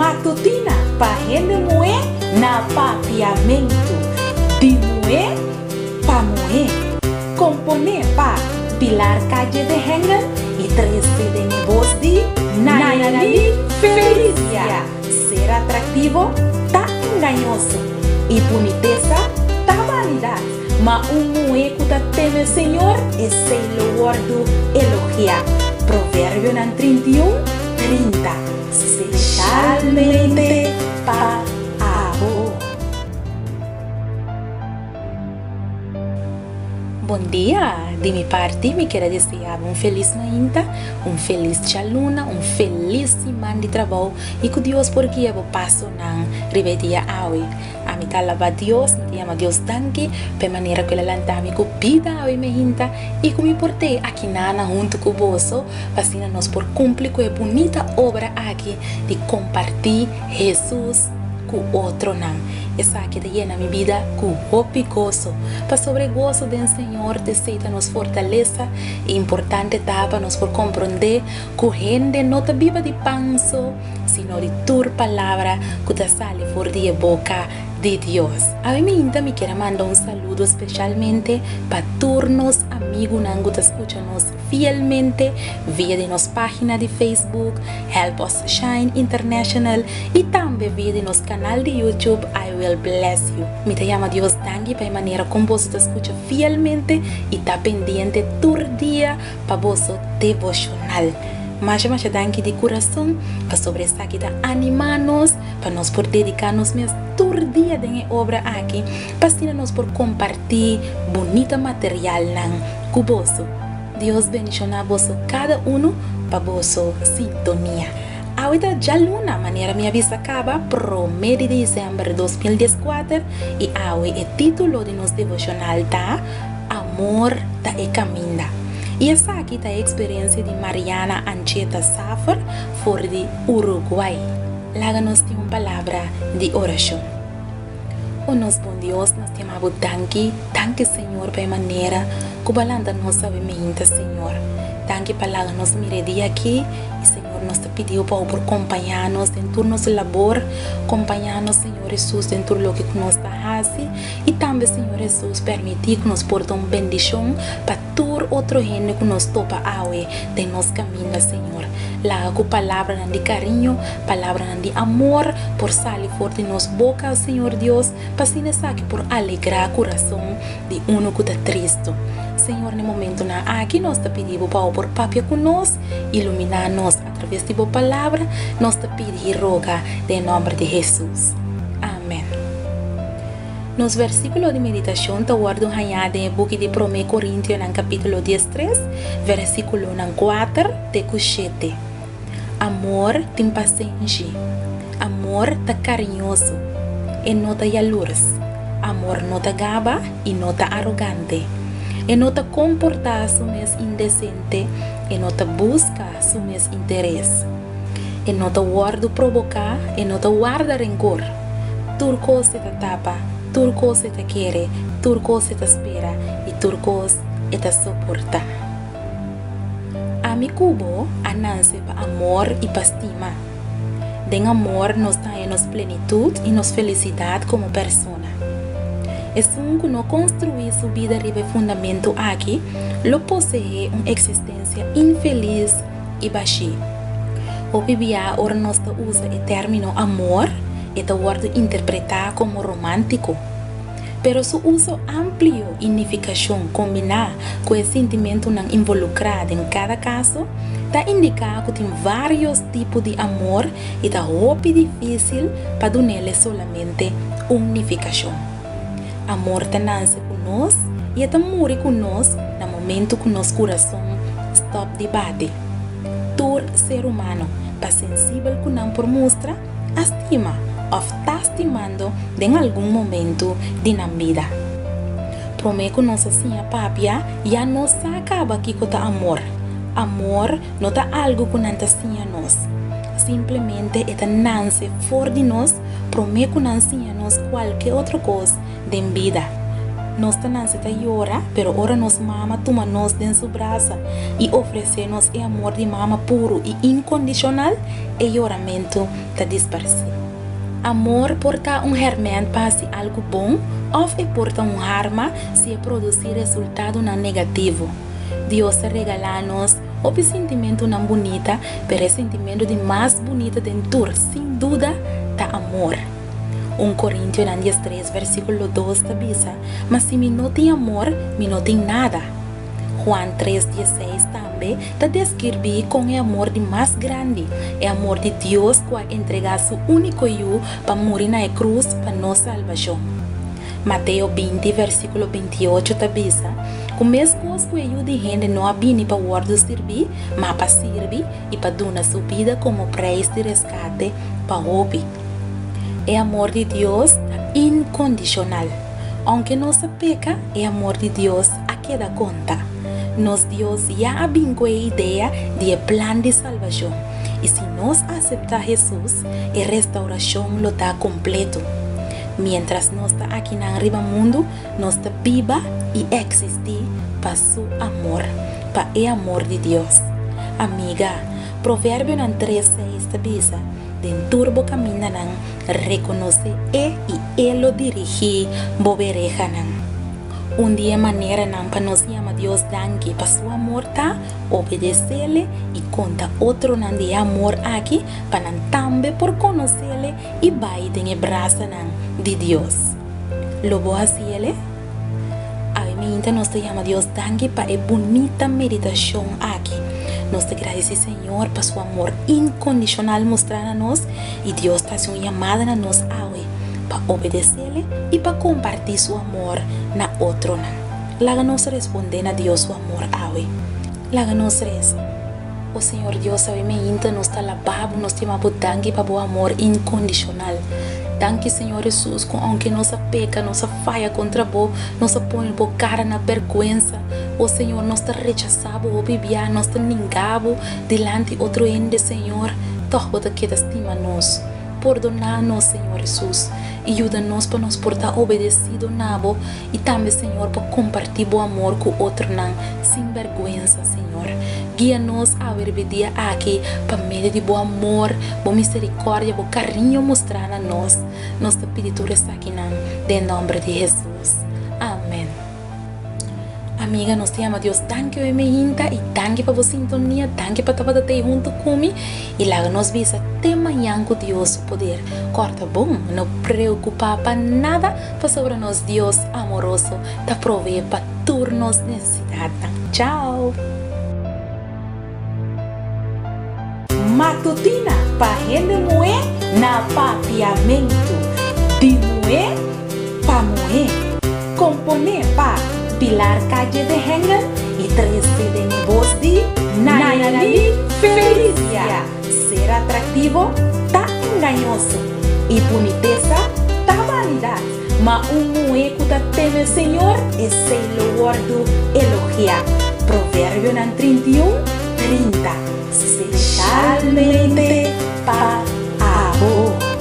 Matutina pa hende muhé na Papiamentu. Di muhé pa muhé. Komponé pa Pilar Calle de Hengel i trese den e bos di Nayali Felicia. Ser atraktivo ta engañoso i bunitesa ta banidat, ma un muhé ku ta teme Señor, esei lo wòrdu elogiá. Proverbionan 31, 30. Speshalmente pa abo. Bon dia! Di mi parti mi kier a desea bo un felis mainta, un felis djaluna, un felis siman di trabou i ku Dios por guia bo pasonan riba e dia awe. Ami ta alaba Dios, mi ta yama Dios danki pa e manera ku el a lanta mi ku bida awe mainta i ku mi por tei akinana huntu ku boso pa asina nos por kumpli ku e bunita obra aki di kompartí Hesus ku otronan. Esaki ta yena mi bida ku hopi goso. Pasobra e goso den Señor ta esei ta nos fortalesa. E importante ta pa nos por komprondé ku hende no ta biba di pan so, sino di tur palabra ku ta sali for di e boka di Dios. Awe minta mi kier a manda un saludo speshalmente pa tur nos amigunan ku ta skucha nos fielmente via di nos página di Facebook Help Us Shine International i tambe via di nos kanal di YouTube I Will Bless You. Mi ta yama Dios danki pa e manera kon boso ta skucha fielmente i ta pendiente tur dia pa boso devoshonal. Masha masha danki di kurason pasobra esaki ta animá nos pa nos por dediká nos mes tur dia den e obra aki pa asina nos por kompartí bunita materialnan ku boso. Dios bendishoná boso kada unu pa boso sintonia. Awe ta djaluna, manera mi a bisa kaba, promé di desèmber 2014, i awe e título di nos devoshonal ta Amor ta e kaminda. I esaki ta e eksperensia di Mariana Ancheta Safer for di Uruguay. Laga nos tin un palabra di orashon. O nos bon Dios, nos ta yama bo danki, danki Señor pa e manera ku bo a lanta nos awe meinta Señor. Danki pa laga nos mira e dia aki i Señor nos ta pidi bo pa bo por kompañá nos den tur nos labor, kompañá nos Señor Hesus den tur loke ku nos ta hasi i tambe Señor Hesus permití ku nos por ta un bendishon pa tur otro hende ku nos topa awe den nos kaminda Señor. Laga ku palabranan di kariño, palabranan di amor por sali for di nos boka, Señor Dios, pa asina esaki por alegrá kurason di unu ku ta tristu. Señor, na e momentunan aki nos ta pidi Bo pa Bo por papia ku nos, iluminá nos atraves di Bo Palabra, nos ta pidi i roga den e nòmber di Hesus. Amèn. Nos versíkulo di meditashon ta wòrdu hañá den e buki di Promé Korintionan kapítulo diestres, versíkulonan kuater te ku shete. Amor tin pasenshi. Amor ta kariñoso. E no ta yalurs. Amor no ta gaba i no ta arogante. E no ta komportá su mes indesente, e no ta buska su mes interes. E no ta wòrdu proboká, e no ta warda renkor. Tur kos e ta tapa, tur kos e ta kere, tur kos e ta spera i tur kos e ta soportá. Ami ku bo a nanse pa amor i pa stima. Den amor nos ta haña nos plenitut i nos felisidat komo persona. Esun ku no konstruí su bida riba e fundamentu aki lo poseé un eksistensia infelis i bashí. Hopi bia ora nos ta usa e término amor, e ta wòrdu interpretá komo romántiko. Pero su uso amplio i nifikashon kombiná ku e sintimentunan involukrá den kada kaso ta indiká ku tin vários tipo di amor i ta hopi difísil pa dun'el e solamente un nifikashon. Amor ta nanse ku nos i e ta muri ku nos na momentu ku nos kurason stòp di bati. Tur ser humano, pa sensibel ku nan por mustra, a stima òf ta stimando den algun momentu di nan bida. Promé ku nos a siña papia, ya nos sa kaba kiko ta amor. Amor no ta algu ku nan ta siña nos. Simplemente e ta nanse for di nos promé ku nan siña nos kualke otro kos den bida. Nos ta nanse ta yora, pero ora nos mama tuma nos den su brasa i ofresé nos e amor di mama puru i inkondishonal, e yoramentu ta disparsé. Amor por ta un hèrmènt pa hasi algu bon òf e por ta un harma si e produsí resultadonan negativo. Dios ta regalá nos hopi sintimentunan bunita, pero e sintimentu di mas bunita den tur, sin duda, ta amor. Un Korintionan diestres versíkulo dos ta bisa, Ma si mi no tin amor, mi no tin nada. Juan tres dieseis tambe ta deskirbí kon e amor di mas grandi, e amor di Dios ku a entregá su úniko Yu pa muri na e krus pa nos salbashon. Mateo 20 versíkulo 28 ta bisa ku meskos ku e Yu di hende no a bini pa wòrdu sirbí, ma pa sirbi i pa duna su bida komo preis di reskate pa hopi. E amor di Dios ta inkondishonal. Ounke nos a peka, e amor di Dios a keda konta. Nos Dios ya a bin ku e idea di e plan di salbashon, i si nos aseptá Hesus, e restaurashon lo ta kompleto. Miéntras nos ta akinan riba mundu, nos ta biba i eksistí pa Su amor, pa e amor di Dios. Amiga, Proverbionan tres seis ta bisa, Den tur bo kamindanan rekonosé E i E lo dirigí bo berehanan. Un di e maneranan pa nos yama Dios danki pa su amor ta obedes'Ele i konta otronan di e amor aki pa nan tambe por konos'Ele i bai den e brasanan di Dios. Lo bo hasi'Ele? Awe mainta nos ta yama Dios danki pa e bunita meditashon aki. Nos ta gradisí Señor pa su amor inkondishonal mustrá na nos i Dios ta hasi un yamada na nos awe pa obedes'Ele i pa kompartí su amor na otronan. Laga nos respondé na Dios su amor awe. Laga nos resa. O Señor Dios, awe mainta nos ta alabá Bo, nos ta yama Bo danki pa Bo amor inkondishonal. Danki, Señor Hesus, ku ounke nos a peka, nos a faya kontra Bo, nos a pone Bo kara na bèrgwensa. O Señor, nos ta rechasá Bo hopi bia, nos ta ningá Bo dilanti otro hende, Señor, tòg Bo ta keda stima nos. Pordoná nos, Señor Hesus, i yuda nos pa nos por ta obedesido na Bo i tambe, Señor, pa kompartí Bo amor ku otronan sin bèrgwensa, Señor. Guia nos awe riba e dia aki pa medio di Bo amor, Bo miserikòrdia, Bo kariño mustrá na nos. Nos ta pidi tur esakinan den nòmber di Hesus. Amèn. Amiga, nos ta yama Dios danki hoy meinta y danki pa bo sintonia, danki pa tabata tei hunto cu mi y laga nos bisa te mañan cu Dios su poder. Corta bon, no preocupa pa nada pasobra nos Dios amoroso ta provee pa tur nos necesidadnan. Chao! Matutina pa hende muhé na Papiamentu. Di muhé pa muhé. Komponé pa Pilar Calle de Hengel i trese den e bos di Nayali Felicia. Ser atraktivo ta engañoso i bunitesa ta banidat, ma un muhé ku ta teme Señor, esei lo wòrdu elogiá. Proverbionan 31, 30. Specialmente pa abo.